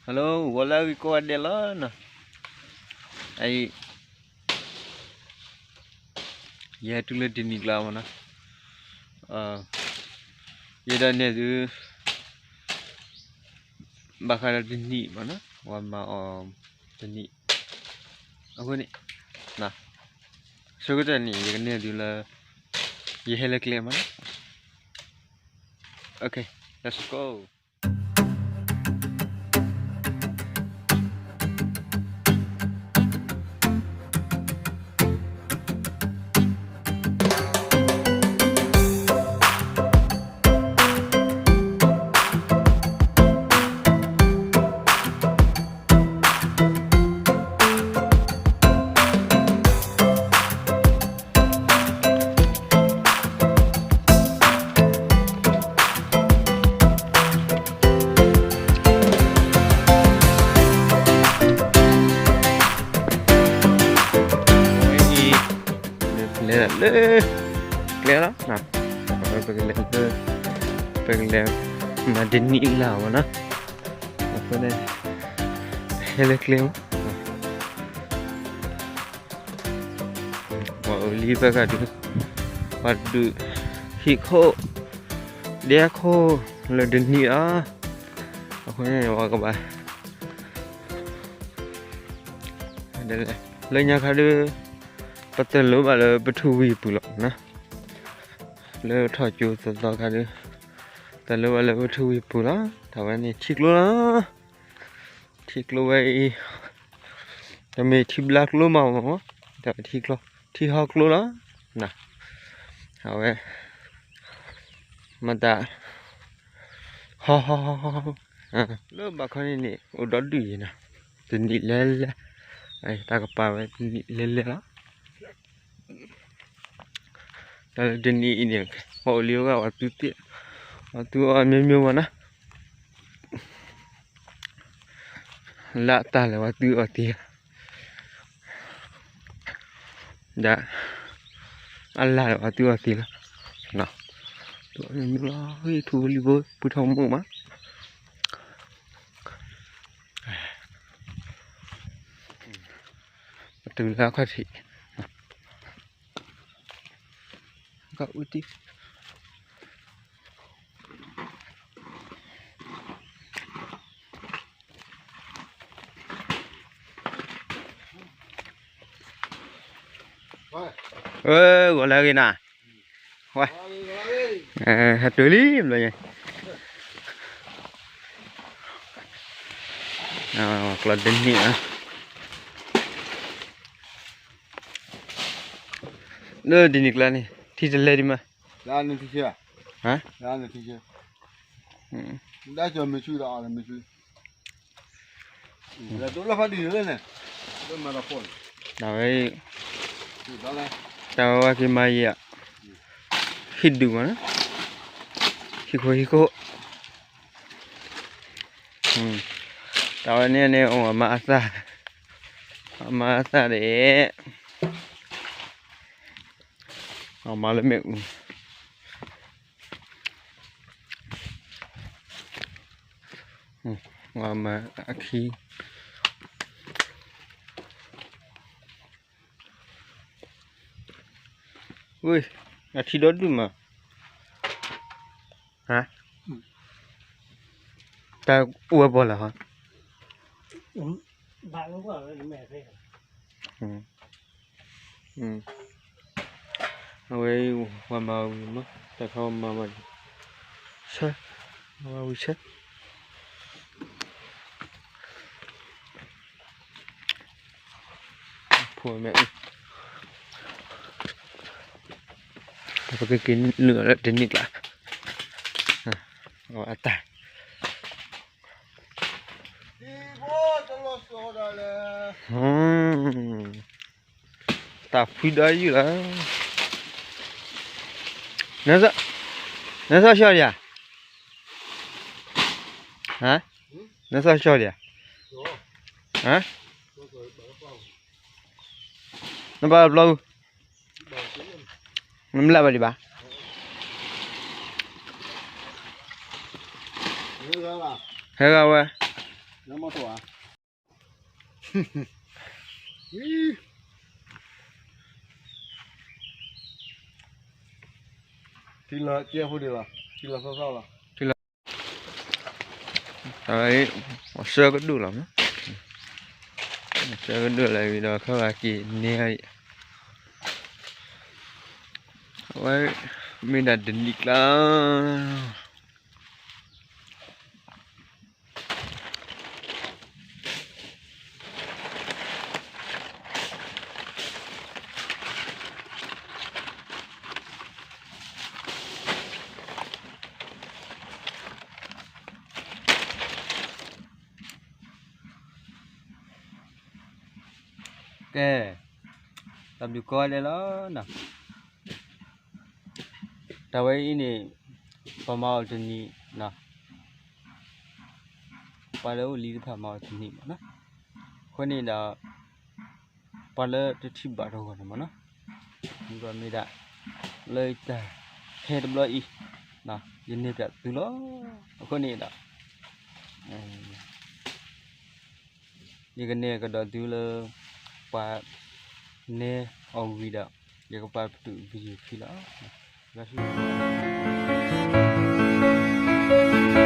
Hello ဂီၤလၢအဂ့ၤကိးဂၤဒဲးလီၤနီၤ, အံၤ ယဟဲတုၤလၢတနံၤကျါမ့ၢ်နီၤ, ယဲဒၣ်နဲၣ်သု ဘၣ်ဃးဒီးတနံၤမ့ၢ်နီၤ, ပှၤမၤအီၤတနံၤ, အဃိန့ၣ် ဆၢကတီၢ်န့ၣ် ယကနဲၣ်သုလၢ ယဟဲလၢကျဲမ့ၢ်နီၤ, OK, let's go. ဝဲအံၤ လဲၤလၢ ကျဲလီၤ, ပကလဲၤလၢ ပကလဲၤ မၤတနံၤလၢ်မ့ၢ်နီၤ, အဃိန့ၣ် ဟဲလၢကျဲမ့ၢ် ပှၤအိၣ်လံဖဲခါဒုး ပှၤဒုး ဟံၣ်ခိၣ် ဒဲခိၣ် လၢတနံၤအံၤ, အဃိန့ၣ် ပှၤကဘၣ် လၢညါခါဒုး ပတလိၣ်ဘၣ်လၢပထူဝံၤပူၤလီၤ, လၢထီၣ်ကၠိသီသီခါဒုး တလိၣ်ဘၣ်လၢပထူဝံၤပူၤလီၤ, တၢ်ဝဲန့ၣ်ထံကျိလီၤ. ထံကျိဝဲအံၤ တမ့ၢ်ထံဘျါကျိမးမ့ၢ်, တထံကျိ ထံဟီကျိလီၤ, အဝဲ မတၤ ဟီဟီဟီ လၢဘၣ်ခီန့ၣ်န့ၣ် အိၣ်ဒီဒူၣ်ယံၤနီၤ, တနံၤလဲၤလဲၤ, တၢ်ကပၤဝဲတနံၤလဲၤလဲၤလီၤ. တၢ်လၢတနံၤအံၤန့ၣ် ပှၤအိၣ်လံအိၣ်ဂၤ ပှၤသူသ့ၣ် ပှၤသူအီၤမ့ၢ်မ့ၢ်မ့ၢ်နီၤ, လၢအတၢ်လဲၤပှၤသူအီၤသ့လီၤ, ဒီး အလၢ်လဲၤပှၤသူအီၤသ့လီၤ, သူအီၤမ့ၢ်မ့ၢ်လီၤ, ထူလံဖိ ပှၤထီၣ်မိၢ်မး ပတုၤလၢအခီၣ်ထံး ကအုတံၢ် ဂီၤလၢအဂ့ၤနၤ, ဝဲ ဟဲတုၤလံဘျီညါ, ကျီတနံၤဧါ, လၢတနံၤကျါန့ၣ် ထံတလဲၤဒံးမး, ဟါ တၢ်ဝဲ တၢ်ဝဲဝဲက့ၤမၤယံၤဧါ, ဟံၣ်ဒုးမးနီၤ, ဟံၣ်ခိၣ်ဟံၣ်ခိၣ်, တၢ်ဝဲန့ၣ်န့ၣ် အမၤအသၣ်, အမၤအသၣ်ဒီး အမၤလၢမ့ၣ်အူ အမၤအခံ ဝ့ၢ် အထံဒီဒူၣ်မး, ဟါ တၢ်အိၣ်ဝဲပီၢ်လၢဟီ, အဝဲ ပှၤမၤဝံၤမး တၢ်ခီမၤမၤ, ဆၢ, မၤဝံၤဆၢ, ဖိမဲာ်, ပကက့ၤနုာ်လၢတနံၤကျါ, အတၢ် တၢ်ဖှံဒီးယုၢ်လီၤ, နစီၣ်ဆှီဒံးဧါ, နစီၣ်ဆှီဒံးဧါ, နဘၣ်ဘျီအူ နမ့ၢ်လၢဘၣ်ဒံးဘၣ်, ဟဲဂၤဝဲ, မီၢ်ထိၣ်ဧါ, ထံလီၤကဲဖိဒံးလီၤ, ထံလီၤသီသီလီၤ, ထံလီၤ, အဝဲ အဆၢကဒိၣ်လီၤမး, အဆၢကဒိၣ်လၢဝံၤဒီး ခီဂာ်က့ၤန့ၢ်အံၤ, အဝဲ မ့ၢ်ဒၣ်တနံၤကျါ ကဲ, တၢ်ဘျုးကိးဂၤဒဲးလီၤနီၤ, တၢ်ဝဲအံၤန့ၣ် ပမၤအီၤတနံၤနီၤ, ပှၤလၢအိၣ်လံတဖၣ်မၤအီၤတနံၤမးနီၤ, အဃိန့ၣ်ဒီး ပှၤလၢတထံၣ်ဘၣ်တဂီၤန့ၣ်မးနီၤ, မ့ၢ်ဒၣ် လၢတၢ်ဟဲတဘျီအံၤ ယန့ၢ်ပၠးသုလီၤ, အဃိန့ၣ်ဒီး ယကနဲၣ်ကဒီးသုလၢ ပှၤနဲအီၤဝံၤဒီး ယကပာ်ပတုာ် video ခံလီၤ.